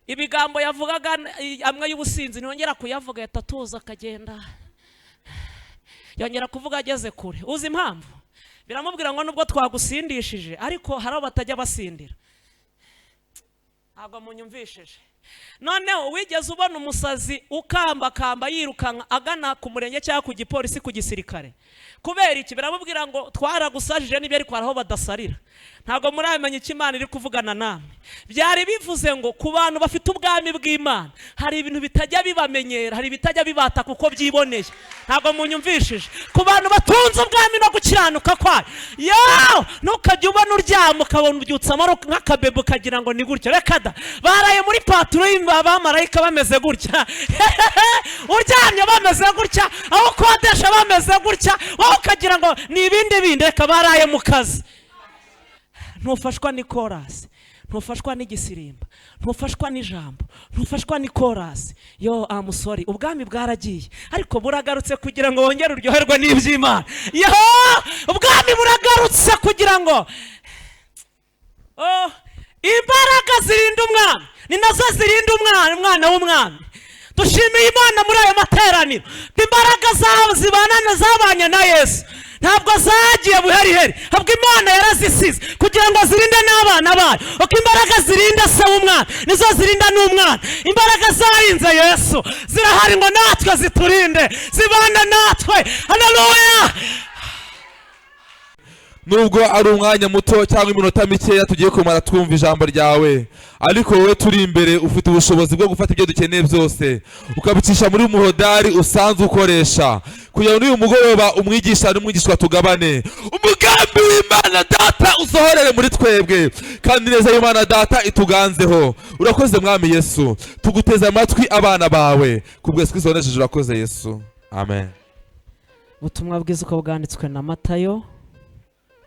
Ibigambo yavugaga amwe y'ubusinzi ntiyongera kuyavuga, ahita atuza akagenda, yongera kuvuga ageze kure. Uzi impamvu? Biramubwira ngo nubwo twagusindishije, ariko hari abo batajya basindira. Ntabwo munyumvishije. Noneho wigeze ubona umusazi ukambakamba yirukanka agana ku murenge cyangwa ku gipolisi, ku gisirikare? Kubera iki? Biramubwira ngo twaragusajije n'ibyo, ariko hari aho badasarira. Ntabwo muramenya icyo Imana iri kuvugana namwe. Byari bivuze ngo ku bantu bafite ubwami bw'Imana, hari ibintu bitajya bibamenyera, hari ibitajya bibata kuko byiboneye. Ntabwo munyumvishije. Ku bantu batunze ubwami no gukiranuka kwayo, yo ntukajye ubona uryama ukabona ubyutse amaboko nk'akabebe ukagira ngo ni gutya. Reka da, baraye muri patrouille abamarayika bameze gutya, uryamye bameze gutya, aho ukodesha bameze gutya, wowe ukagira ngo ni ibindi bindi. Reka, baraye mu kazi. Ntufashwa n'ikorasi, ntufashwa n'igisirimba, ntufashwa n'ijambo, ntufashwa n'ikorasi. Yo amusori, ubwami bwaragiye, ariko buragarutse kugira ngo wongere uryoherwe n'iby'Imana. Yo, ubwami buragarutse kugira ngo, oh, imbaraga zirinda umwami ni nazo zirinda umwana, umwana w'umwami. Dushimiye Imana muri ayo materaniro ko imbaraga zabo zibana zabanye na Yesu ntabwo zagiye buheriheri, ahubwo Imana yarazisize kugira ngo zirinde n'abana bayo. Uko imbaraga zirinda se w'umwana nizo zirinda n'umwana. Imbaraga zarinze Yesu zirahari ngo natwe ziturinde, zibana natwe. Haleluya! Nubwo ari umwanya muto cyangwa iminota mikeya tugiye kumara twumva ijambo ryawe, ariko wowe turi imbere ufite ubushobozi bwo gufata ibyo dukeneye byose ukabicisha muri muhodari usanzwe ukoresha, kugira ngo n'uyu mugoroba umwigisha n'umwigishwa tugabane umugambi w'Imana Data usohorere muri twebwe, kandi neza y'Imana Data ituganzeho. Urakoze Mwami Yesu, tuguteze amatwi abana bawe ku bwese Kristo. Urakoze Yesu, amen. Ubutumwa bwiza uko bwanditswe na Matayo,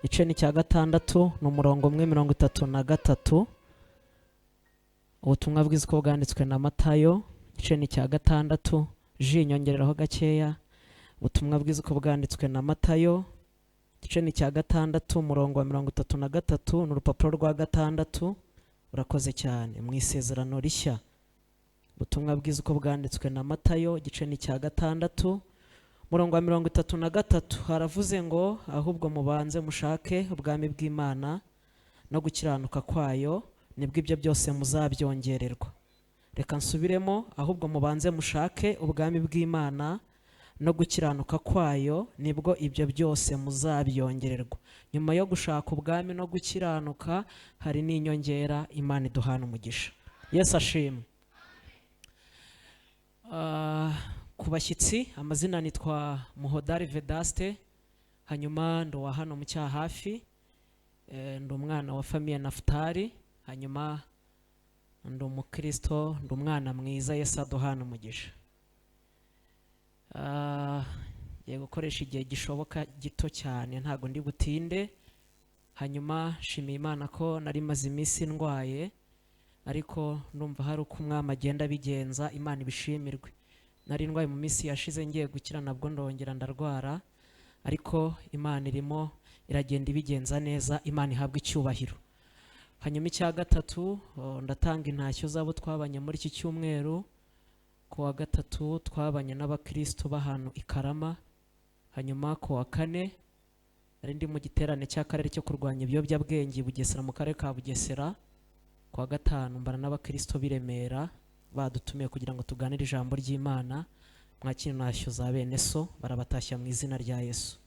igice ni cya 6, ni umurongo umwe, 33. Ubutumwa bwiza uko bwanditswe na Matayo, igice ni cya 6. Ji nyongereraho gakeya. Ubutumwa bwiza uko bwanditswe na Matayo, igice ni cya 6, umurongo wa 33, ni urupapuro rwa 6. Urakoze cyane. Mu Isezerano Rishya, ubutumwa bwiza uko bwanditswe na Matayo, igice ni cya 6, murongo wa 33, haravuze ngo: "Ahubwo mubanze mushake ubwami bw'Imana no gukiranuka kwayo, nibwo ibyo byose muzabyongererwa." Reka nsubiremo: ahubwo mubanze mushake ubwami bw'Imana no gukiranuka kwayo, nibwo ibyo byose muzabyongererwa. Nyuma yo gushaka ubwami no gukiranuka hari n'inyongera. Imana iduhana umugisha. Yesu ashimwe. Ku bashyitsi, amazina nitwa Muhodari Vedaste, hanyuma ndi uwa hano mu Cyahafi. Ndi umwana wa famille Nafutari, hanyuma ndi umukristo, ndi umwana mwiza. Yesu aduhana umugisha. Ngiye gukoresha igihe gishoboka gito cyane, ntabwo ndi butinde. Hanyuma nshimiye Imana ko nari maze iminsi ndwaye, ariko ndumva hari uko umwami agenda abigenza. Imana ibishimirwe. Nari ndwaye mu minsi yashize, ngiye gukira nabwo ndongera ndarwara, ariko Imana irimo iragenda ibigenza neza. Imana ihabwa icyubahiro. Hanyuma icya gatatu, oh, ndatanga intashyo z'abo twabanye muri iki cyumweru. Ku wa gatatu twabanye n'abakristo b'ahantu i Karama. Hanyuma ku wa kane nari ndi mu giterane cy'akarere cyo kurwanya ibiyobyabwenge i Bugesera, mu karere ka Bugesera. Ku wa gatanu mbana n'abakristo b'i Remera, badutumiye kugira ngo tuganire ijambo ry'Imana. Mwakire intashyo za bene so, barabatashya mu izina rya Yesu.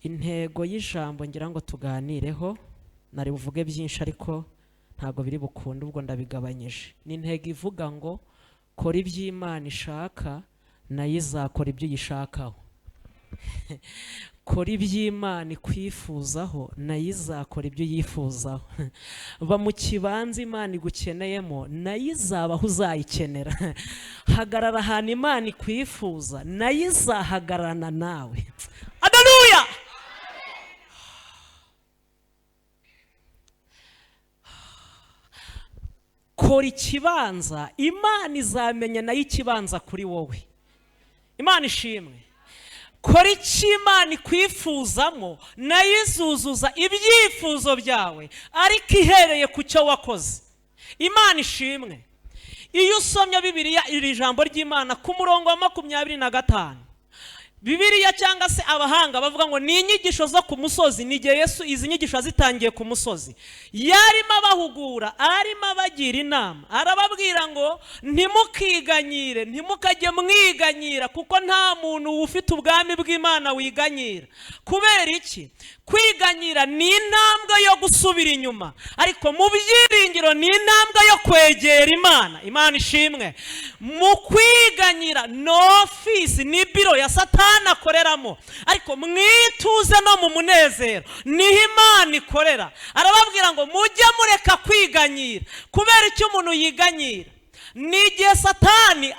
Intego y'ijambo ngira ngo tuganireho, nari buvuge byinshi ariko ntabwo biri bukunde, ubwo ndabigabanyije. Ni intego ivuga ngo: kora iby'Imana ishaka, nayo izakora ibyo uyishakaho. Kora iby'Imana ikwifuzaho, nayo izakora ibyo uyifuzaho. Ba mu kibanza Imana igukeneyemo, nayo izabaho uzayikenera. Hagarara ahantu Imana ikwifuza, nayo izahagararana nawe. Haleluya! Kora ikibanza, Imana izamenya nayo ikibanza kuri wowe. Imana ishimwe. Kora icyo Imana ikwifuzamo, nayo izuzuza ibyifuzo byawe, ariko ihereye ku cyo wakoze. Imana ishimwe. Iyo usomye Bibiliya, iri jambo ry'Imana ku murongo wa 25, Bibiliya cyangwa se abahanga bavuga ngo ni inyigisho zo ku musozi. Ni igihe Yesu izi nyigisho zitangiye ku musozi, yarimo abahugura, arimo abagira inama, arababwira ngo ntimukiganyire, ntimukajye mwiganyira, kuko nta muntu ufite ubwami bw'Imana wiganyira. Kubera iki? Kwiganyira ni intambwe yo gusubira inyuma, ariko mu byiringiro ni intambwe yo kwegera Imana. Imana ishimwe. Mu kwiganyira ni ofisi, ni biro ya Satani akoreramo, ariko mwituze no mu munezero niho Imana ikorera. Arababwira ngo mujye mureka kwiganyira. Kubera icyo umuntu yiganyira ni igihe Satani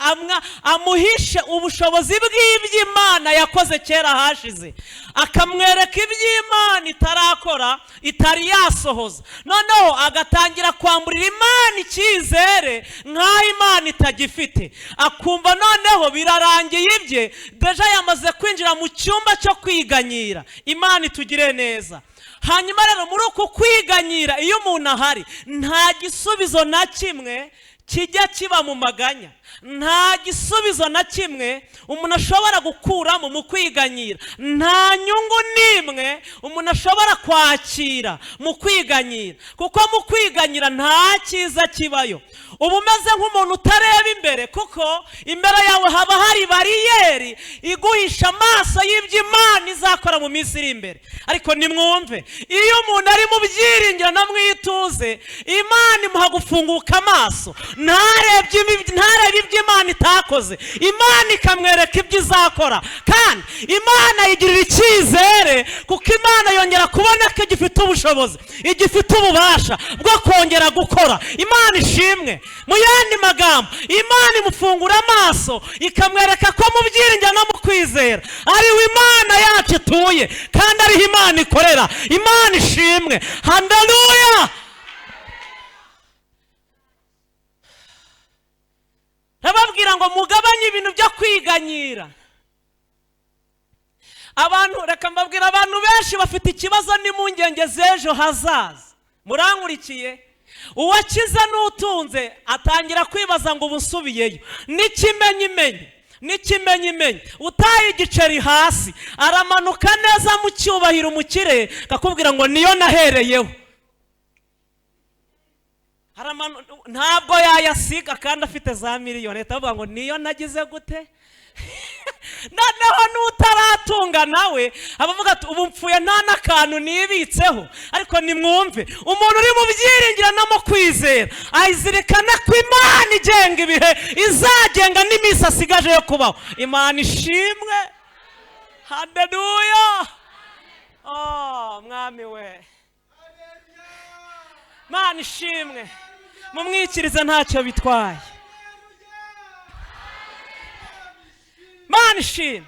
amuhishe ubushobozi bw'iby'Imana yakoze kera hashize, akamwereka iby'Imana itarakora, itari yasohoza, noneho agatangira kwamburira Imana icyizere nk'aho Imana itagifite, akumva noneho birarangiye ibye, déjà yamaze kwinjira mu cyumba cyo kwiganyira. Imana itugire neza. Hanyuma rero muri uku kwiganyira, iyo umuntu ahari, nta gisubizo na kimwe kijya kiba mu maganya, nta gisubizo na kimwe umuntu ashobora gukuramo mu kwiganyira, nta nyungu n'imwe umuntu ashobora kwakira mu kwiganyira, kuko mu kwiganyira nta cyiza kibayo. Uba umeze nk'umuntu utareba imbere, kuko imbere yawe haba hari bariyeri iguhisha amaso y'ibyo Imana izakora mu minsi iri imbere. Ariko nimwumve, iyo umuntu ari mu byiringiro no mu ituze, Imana imuha gufunguka amaso, ntarebe ibyo Imana itakoze, Imana ikamwereka ibyo izakora. Kandi Imana yigirira icyizere, kuko Imana yongera kubona ko igifite ubushobozi, igifite ububasha bwo kongera gukora. Imana ishimwe. Mu yandi magambo, Imana imufungura amaso, ikamwereka ko mu byiringiro no mu kwizera ariwe Imana yacu ituye, kandi ariho Imana ikorera. Imana ishimwe. Haleluya. Arababwira ngo mugabanye ibintu byo kwiganyira. Abantu, reka mbabwira, abantu benshi bafite ikibazo n'impungenge z'ejo hazaza. Murankurikiye? Uwakize n'utunze atangira kwibaza ngo ubu nsubiyeyo, n'ikimenyimenyi, n'ikimenyimenyi, utaye igiceri hasi aramanuka neza mu cyubahiro umukire akakubwira ngo niyo nahereyeho. Ntabwo yayasiga kandi afite za miliyoni, leta avuga ngo niyo nagize gute. Noneho n'utaratunga nawe abavuga ati ubu mpfuye nta n'akantu nibitseho. Ariko nimwumve, umuntu uri mu byiringiro no mu kwizera ayizirikana ko Imana igenga ibihe, izagenga n'iminsi asigaje yo kubaho. Imana ishimwe. Haleluya. Oh mwami we, Imana ishimwe. Mumwikirize ntacyo bitwaye. Imana ishimwe.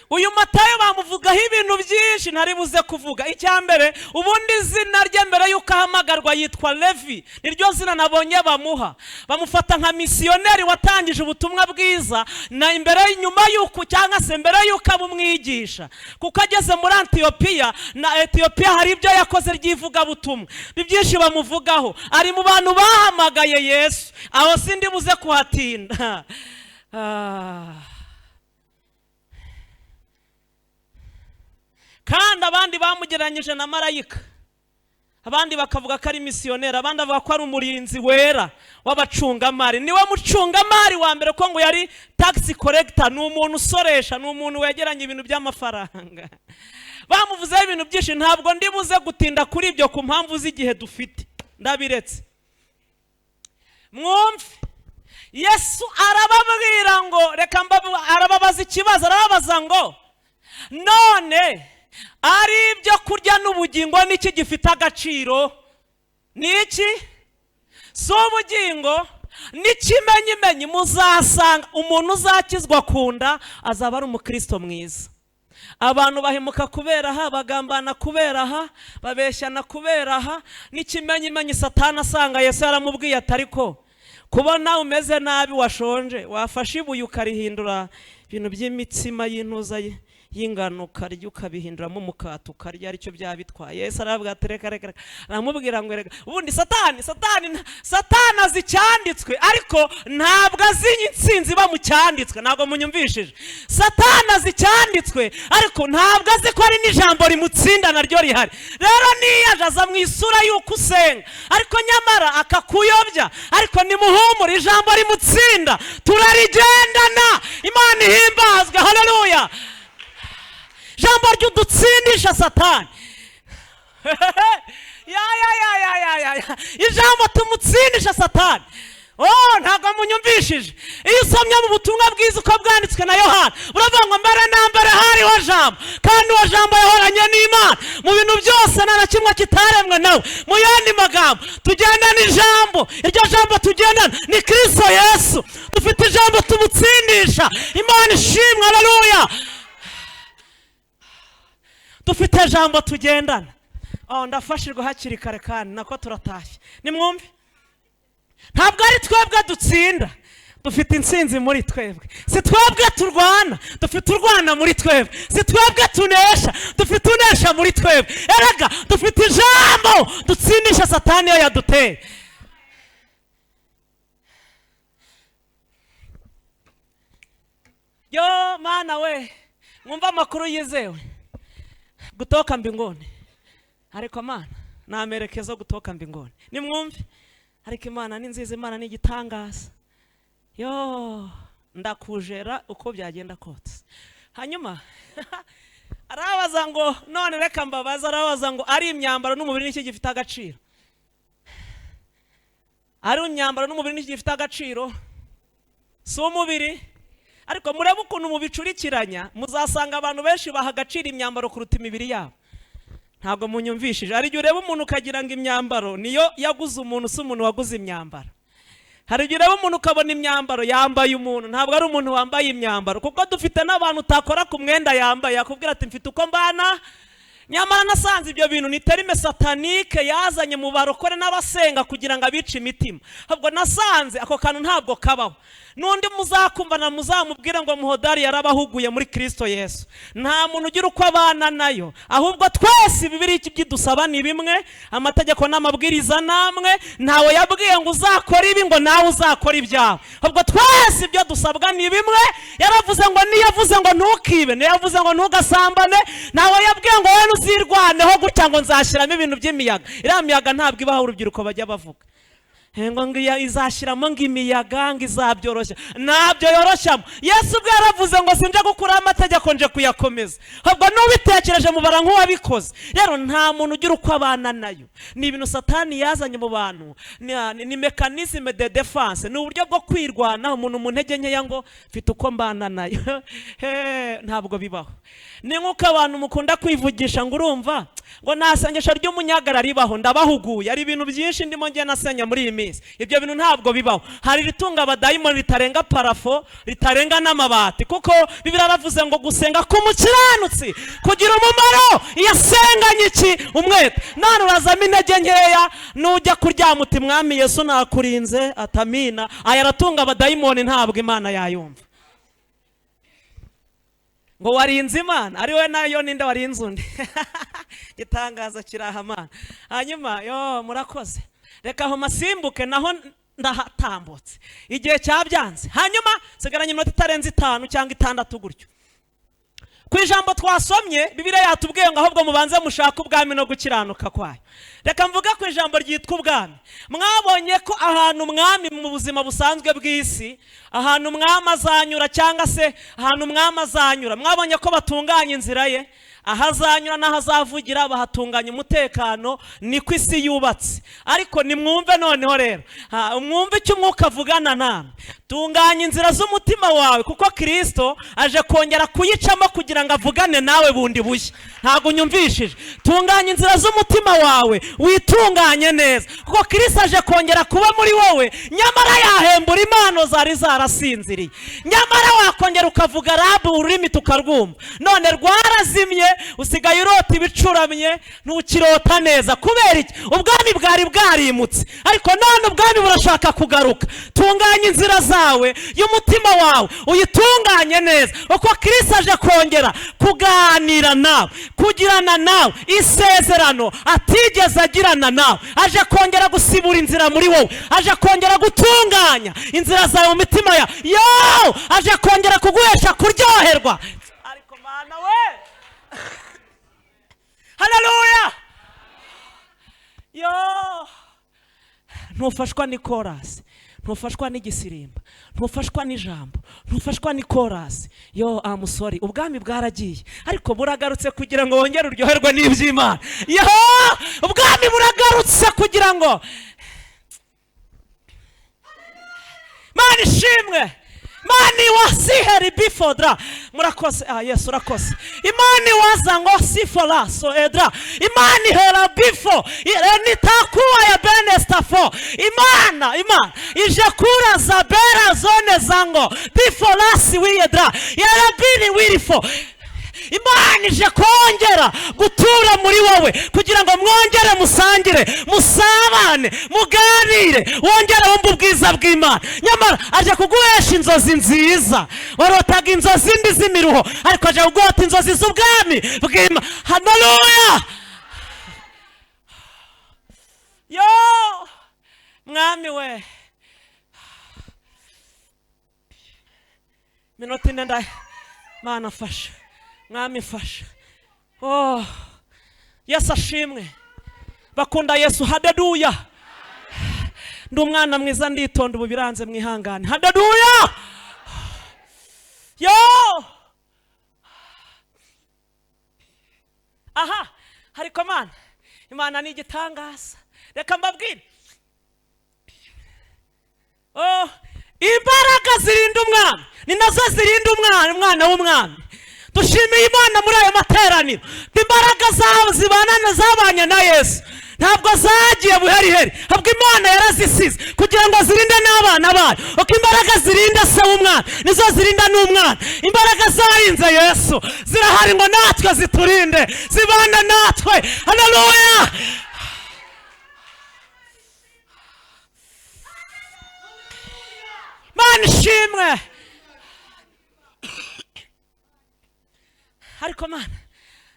Uyu Matayo bamuvugaho ibintu byinshi ntari buze kuvuga. Icya mbere, ubundi izina rye mbere y'uko ahamagarwa yitwa Levi, niryo zina nabonye bamuha. Bamufata nka misiyoneri watangije ubutumwa bwiza na imbere, nyuma y'uko cyangwa se mbere y'uko abumwigisha, kuko ageze muri Antiyopiya na Etiyopiya hari ibyo yakoze ry'ivugabutumwa byinshi bamuvugaho. Ari mu bantu bahamagaye Yesu, aho sindi buze kuhatinda. Kandi abandi bamugereranyije na marayika, abandi bakavuga ko ari misiyoneri, abandi bavuga ko ari umurinzi wera w'abacungamari. Niwe mucungamari wa mbere, ko ngo yari tax collector, ni umuntu usoresha, ni umuntu wegeranya ibintu by'amafaranga. Bamuvuzeho ibintu byinshi, ntabwo ndi buze gutinda kuri ibyo ku mpamvu z'igihe dufite, ndabiretse. Mwumve, Yesu arababwira ngo reka arababaza ikibazo, arababaza ngo none ari ibyo kurya n'ubugingo niki gifite agaciro? Niki? Si ubugingo? N'ikimenyimenyi muzasanga umuntu uzakizwa kunda azaba ari umukristo mwiza. Abantu bahemuka kubera aha, bagambana kubera aha, babeshyana kubera aha. N'ikimenyimenyi Satani asanga Yesu yaramubwiye ati ariko kubona umeze nabi washonje, wafashe ibuye ukarihindura ibintu by'imitsima y'intuza ye y'ingano ukarya, ukabihinduramo umukati ukarya, aricyo byaba bitwaye. Yesu arababwira ati: "Reka, reka, reka." Aramubwira ngo: "Reka." Ubundi Satani azi icyanditswe, ariko ntabwo azi intsinzi iba mu cyanditswe. Ntabwo munyumvishije. Satani azi icyanditswe, ariko ntabwo azi ko hari n'ijambo rimutsinda naryo rihari. Rero niyo aje, aza mu isura y'uko usenga, ariko nyamara akakuyobya. Ariko nimuhumure, ijambo rimutsinda turarigendana. Imana ihimbazwe, haleluya! Ijambo ry'udutsindisha Satani, ya ya ya ya ya ya ya, ijambo tumutsindisha Satani. Oh, ntabwo munyumvishije. Iyo usomye mu Butumwa Bwiza uko bwanditswe na Yohana, buravuga ngo: "Mbere na mbere hariho Jambo, kandi uwo Jambo yahoranye n'Imana. Mu bintu byose nta na kimwe kitaremwe nawe." Mu yandi magambo, tugendana ijambo. Iryo jambo tugendana ni Kirisito Yesu. Dufite ijambo tumutsindisha. Imana ishimwe, haleluya! Dufite ijambo tugendana. Oh, ndafashirwa hakiri kare kandi nako turatashye. Nimwumve, ntabwo ari twebwe dutsinda, dufite intsinzi muri twebwe. Si twebwe turwana, dufite urwana muri twebwe. Si twebwe tunesha, dufite unesha muri twebwe. Erega dufite ijambo dutsindisha Satani iyo yaduteye. Yo Mana we, mwumva amakuru yizewe gutoka mbinguni. Ariko Mana, ni amerekezo gutoka mbinguni. Nimwumve, ariko Imana ni nziza, Imana ni igitangaza. Yo ndakujera uko byagenda kose. Hanyuma arabaza ngo: "None reka mbabaza." Arabaza ngo: "Ari imyambaro n'umubiri, n'iki gifite agaciro? Ari imyambaro n'umubiri, n'iki gifite agaciro? Si umubiri?" Ariko murebe ukuntu mubicurikiranya, muzasanga abantu benshi baha agaciro imyambaro kuruta imibiri yabo. Ntabwo munyumvishije. Hari igihe ureba umuntu ukagira ngo imyambaro niyo yaguze umuntu, si umuntu waguze imyambaro. Hari igihe ureba umuntu ukabona imyambaro yambaye umuntu, ntabwo ari umuntu wambaye imyambaro. Kuko dufite n'abantu utakora ku mwenda yambaye, yakubwira ati: "Mfite uko mbana." Nyamara nasanze ibyo bintu ni terme satanique yazanye mu barokore n'abasenga kugira ngo abice imitima. Ahubwo nasanze ako kantu ntabwo kabaho. N'undi muzakumva muzamubwire ngo muhodari yarabahuguye muri Kirisito Yesu. Nta muntu ugira uko abana nayo, ahubwo twese Bibiri byidusaba ni bimwe, amategeko n'amabwiriza namwe. Ntawe yabwiye ngo uzakore ibi, ngo nawe uzakore ibyawe. Ahubwo twese ibyo dusabwa ni bimwe. Yaravuze ngo, niyo yavuze ngo ntukibe, niyo yavuze ngo ntugasambane. Ntawe yabwiye ngo wowe uzirwaneho gutya, ngo nzashyiramo ibintu by'imiyaga. Iriya miyaga ntabwo ibaho. Urubyiruko bajya bavuga ngo izashyiramo ngo imiyaga, ngo izabyoroshya. Ntabyo yoroshyamo. Yesu ubwo yaravuze ngo: "Sinje gukuraho amategeko, nje kuyakomeza." Ahubwo n'ubitekereje mubara nk'uwabikoze. Rero nta muntu ugira uko abana nayo. Ni ibintu Satani yazanye mu bantu, ni mécanisme de défense, ni uburyo bwo kwirwanaho umuntu mu ntege nkeya, ngo mfite uko mbana nayo. Ntabwo bibaho. Ni nk'uko abantu mukunda kwivugisha ngo urumva ngo nta sengesho ry'umunyagara ribaho. Ndabahuguye, hari ibintu byinshi ndimo ngenda nasenya muri iyi minsi. Ibyo bintu ntabwo bibaho. Hari iritunga abadayimoni ritarenga plafond, ritarenga n'amabati, kuko Bibiliya yaravuze ngo gusenga k'umukiranutsi kugira umumaro iyo asenganye iki? Umwete. None urazamo intege nkeya, nujya kuryama uti: "Mwami Yesu, nakurinze," atamina. Aya aratunga abadayimoni, ntabwo Imana yayumva. Ngo warinze Imana, ari we nayo, ninde warinze undi? Igitangaza kiraha Mana. Hanyuma yo murakoze, reka aho masimbuke naho ndahatambutse, igihe cyabyanze. Hanyuma nsigaranye iminota itarenze 5 cyangwa 6 gutyo. Ku ijambo twasomye, Bibiliya yatubwiye ngo ahubwo mubanze mushake ubwami no gukiranuka kwayo. Reka mvuge ku ijambo ryitwa ubwami. Mwabonye ko ahantu umwami mu buzima busanzwe bw'isi, ahantu umwami azanyura, cyangwa se ahantu umwami azanyura, mwabonye ko batunganya inzira ye, aho azanyura n'aho azavugira bahatunganya umutekano. Niko isi yubatse. Ariko nimwumve noneho rero, mwumve icyo umwuka avugana namwe. Tunganya inzira z'umutima wawe, kuko Kirisito aje kongera kuyicamo kugira ngo avugane nawe bundi bushya. Ntabwo unyumvishije. Tunganya inzira z'umutima wawe, witunganye neza, kuko Kirisito aje kongera kuba muri wowe. Nyamara yahembura impano zari zarasinziriye, nyamara wakongera ukavuga rabu, ururimi tukarwumva. None rwarazimye. Usigaye urota ibicuramye, ntukirota neza. Kubera iki? Ubwami bwari bwarimutse, ariko none ubwami burashaka kugaruka. Tunganya inzira zawe y'umutima wawe, uyitunganye neza, uko Kristo aje kongera kuganira nawe, kugirana nawe isezerano atigeze agirana nawe. Aje kongera gusibura inzira muri wowe, aje kongera gutunganya inzira zawe mu mitima yawe. Yo, aje kongera kuguhesha kuryoherwa. Ariko Mana we, haleluya! Yo, ntufashwa n'ikorasi, ntufashwa n'igisirimba, ntufashwa n'ijambo, ntufashwa n'ikorasi. Yo, amusori, ubwami bwaragiye, ariko buragarutse kugira ngo wongere uryoherwe n'iby'Imana. Yo, ubwami buragarutse kugira ngo Mana ishimwe. Mani wasiheri bifodra, murakoze. Ah, Yesu urakoze. Imani waza ngo sifola so edra, imani hera bifo nitakuwa ya benestafo. Imana ije kura za bera zone zango bifola si wiedra yarabini wirifo. Imana ije kongera gutura muri wowe kugira ngo mwongere musangire, musabane, muganire, wongere wumve ubwiza bw'Imana. Nyamara aje kuguhesha inzozi nziza. Warotaga inzozi mbi z'imiruho, ariko aje kuguhata inzozi z'ubwami bw'Imana. Haleluya! Yo, mwami we, minota ine nda. Mana fasha, Mwami fasha. Oh, Yesu ashimwe. Bakunda Yesu, haleluya. Ndi umwana mwiza, nditonda, ubu biranze, mwihangane. Haleluya! Yo, aha hariko Mana, Imana ni igitangaza. Reka mbabwire. Oh, imbaraga zirinda umwami ni nazo zirinda umwana w'umwami. Dushimiye Imana muri aya materaniro. Imbaraga zabo zibana zabanye na Yesu ntabwo zagiye buheriheri, ahubwo Imana yarazisize kugira ngo zirinde n'abana bayo. Uko imbaraga zirinda se w'umwana nizo zirinda n'umwana. Imbaraga zarinze Yesu zirahari ngo natwe ziturinde, zibana natwe. Haleluya! Mana ishimwe. Ariko Mana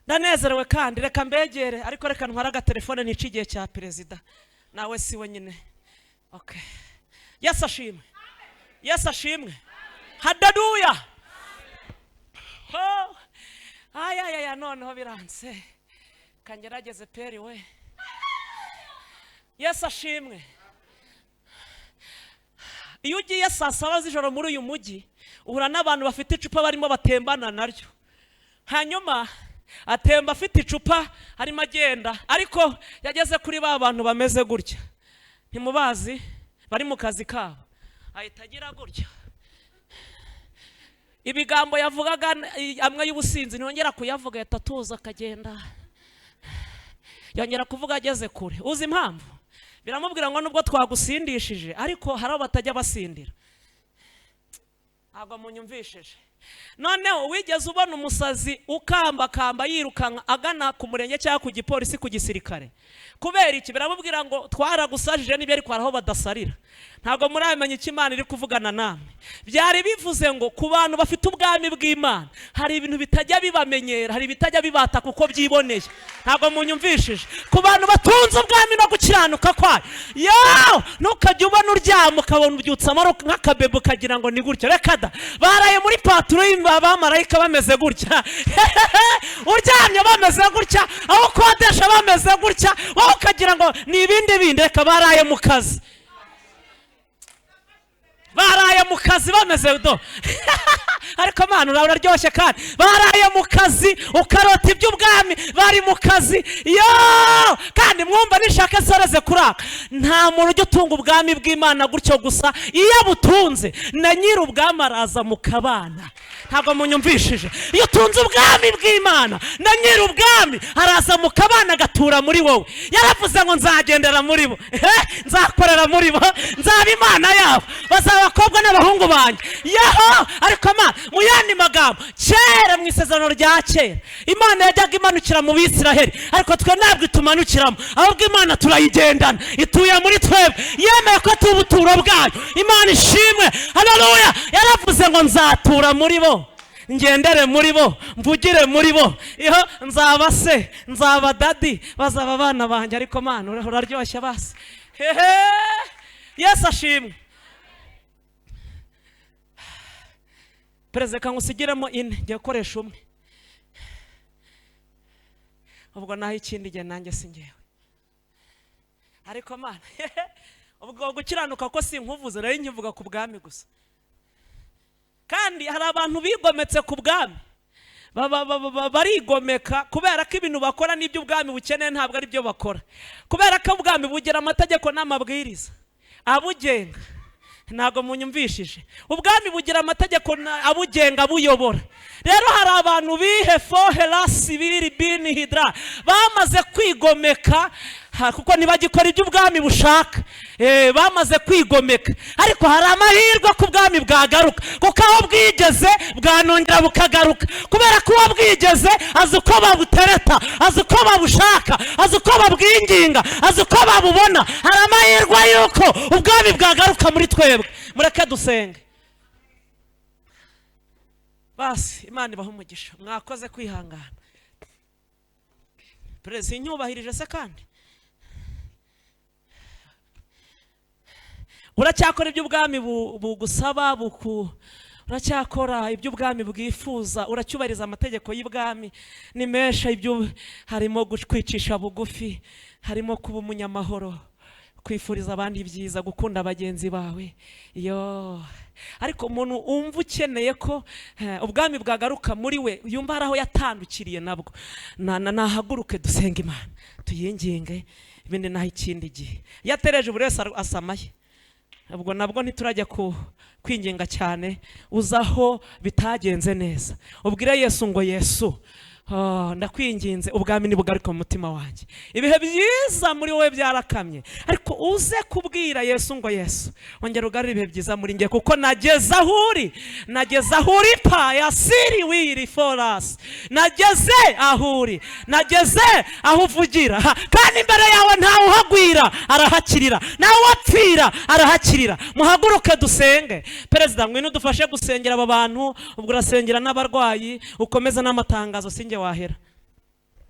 ndanezerewe, kandi reka mbegere, ariko reka ntware agatelefone nice igihe cya perezida, nawe si we nyine. Okay. Yesu ashimwe, Yesu ashimwe. Haleluya! Oh, ayayaya, noneho biranse, kangerageze peri we. Yesu ashimwe. Iyo ugiye saa saba z'ijoro muri uyu mujyi, uhura n'abantu bafite icupa barimo batembana naryo. Hanyuma atemba afite icupa arimo agenda, ariko yageze kuri ba bantu bameze gutya, ntimubazi, bari mu kazi kabo, ahita agira gutya. Ibigambo yavugaga amwe y'ubusinzi ntiyongera kuyavuga, ahita atuza akagenda, yongera kuvuga ageze kure. Uzi impamvu? Biramubwira ngo nubwo twagusindishije, ariko hari abo batajya basindira. Ntabwo munyumvishije. Noneho wigeze ubona umusazi ukambakamba yirukanka agana ku murenge cyangwa ku gipolisi, ku gisirikare? Kubera iki? Biramubwira ngo twaragusajije n'ibyo, ariko hari aho badasarira. Ntabwo muramenya icyo Imana iri kuvugana namwe. Byari bivuze ngo ku bantu bafite ubwami bw'Imana hari ibintu bitajya bibamenyera, hari ibitajya bibata kuko byiboneye. Ntabwo munyumvishije. Ku bantu batunze ubwami no gukiranuka kwayo, yo, ntukajya ubona uryama ukabona ubyutse amaro nk'akabebe ukagira ngo ni gutyo. Reka da, baraye muri paturo abamarayika bameze gutya, uryamye bameze gutya, aho ukodesha bameze gutya, wowe ukagira ngo ni ibindi bindi. Reka, baraye mu kazi, baraye mu kazi bameze do. Ariko Mana uraryoshye, kandi baraye mu kazi, ukarota iby'ubwami, bari mu kazi. Yo, kandi mwumva nishaka soreze kuraka. Nta muntu ujya utunga ubwami bw'Imana gutyo gusa. Iyo abutunze na nyiri ubwami araza mukabana. Ntabwo munyumvishije. Iyo utunze ubwami bw'Imana na nyiri ubwami araza mukabana, agatura muri wowe. Yaravuze ngo nzagendera muri bo, nzakorera muri bo, nzaba Imana yabo, bazaba abakobwa n'abahungu banjye. Yaho, ariko Mana, mu yandi magambo, kera mu isezerano Isezerano rya kera Imana yajyaga imanukira mu Bisiraheli, ariko twe ntabwo itumanukiramo, ahubwo Imana turayigendana, ituye muri twebwe, yemeye ko tuba ubuturo bwayo. Imana ishimwe, haleluya. Yaravuze ngo nzatura muri bo, ngendere muri bo, mvugire muri bo, iyo nzaba se, nzaba daddy, bazaba abana banjye. Ariko Mana, uraryoshya basi. Hehe, Yesu ashimwe. Perezida, kangusigiremo ine, ngiye gukoresha umwe, ubwo naho ikindi gihe nanjye si ngewe. Ariko Mana, ubwo gukiranuka ko sinkuvuze, nari nkivuga ku bwami gusa. Kandi hari abantu bigometse ku bwami, barigomeka kubera ko ibintu bakora n'ibyo ubwami bukeneye ntabwo ari byo bakora, kubera ko ubwami bugira amategeko n'amabwiriza abugenga. Ntabwo munyumvishije. Ubwami bugira amategeko abugenga, buyobora. Rero hari abantu bihe foherasi biri bini hidra bamaze kwigomeka, kuko ntibagikora ibyo ubwami bushaka. Bamaze kwigomeka, ariko hari amahirwe ko ubwami bwagaruka, kuko aho bwigeze bwanongera bukagaruka, kubera ko uwo bwigeze azi uko babutereta, azi uko babushaka, azi uko babwinginga, azi uko babubona. Hari amahirwe y'uko ubwami bwagaruka muri twebwe. Mureke dusenge basi. Imana ibahe umugisha, mwakoze kwihangana. Perezida, inyubahirije se kandi uracyakora ibyo ubwami bugusaba, uracyakora ibyo ubwami bwifuza, uracyubahiriza amategeko y'ibwami? Ni menshi ibyo harimo kwicisha bugufi, harimo kuba umunyamahoro, kwifuriza abandi ibyiza, gukunda bagenzi bawe. Yo, ariko umuntu umva ukeneye ko ubwami bwagaruka muri we, yumva hari aho yatandukiriye nabwo, nahaguruke dusenge Imana, tuyinginge, ibindi naho ikindi gihe. Iyo atereje buri wese asamaye, ubwo nabwo ntiturajya ku kwinginga cyane. Uzaho bitagenze neza, ubwire Yesu ngo Yesu, ndakwinginze, ubwami nibugaruke mu mutima wanjye. Ibihe byiza muri wowe byarakamye, ariko uze kubwira Yesu ngo Yesu, ongera ugarure ibihe byiza muri nge, kuko nageze aho uri, nageze aho uri pa ya siri wiri forasi, nageze aho uri, nageze aho uvugira, kandi imbere yawe ntawe uhagwira arahakirira, ntawe uwapfira arahakirira. Muhaguruke dusenge. Perezida, ngwino udufashe gusengera aba bantu, ubwo urasengera n'abarwayi, ukomeze n'amatangazo, sinjye wahera.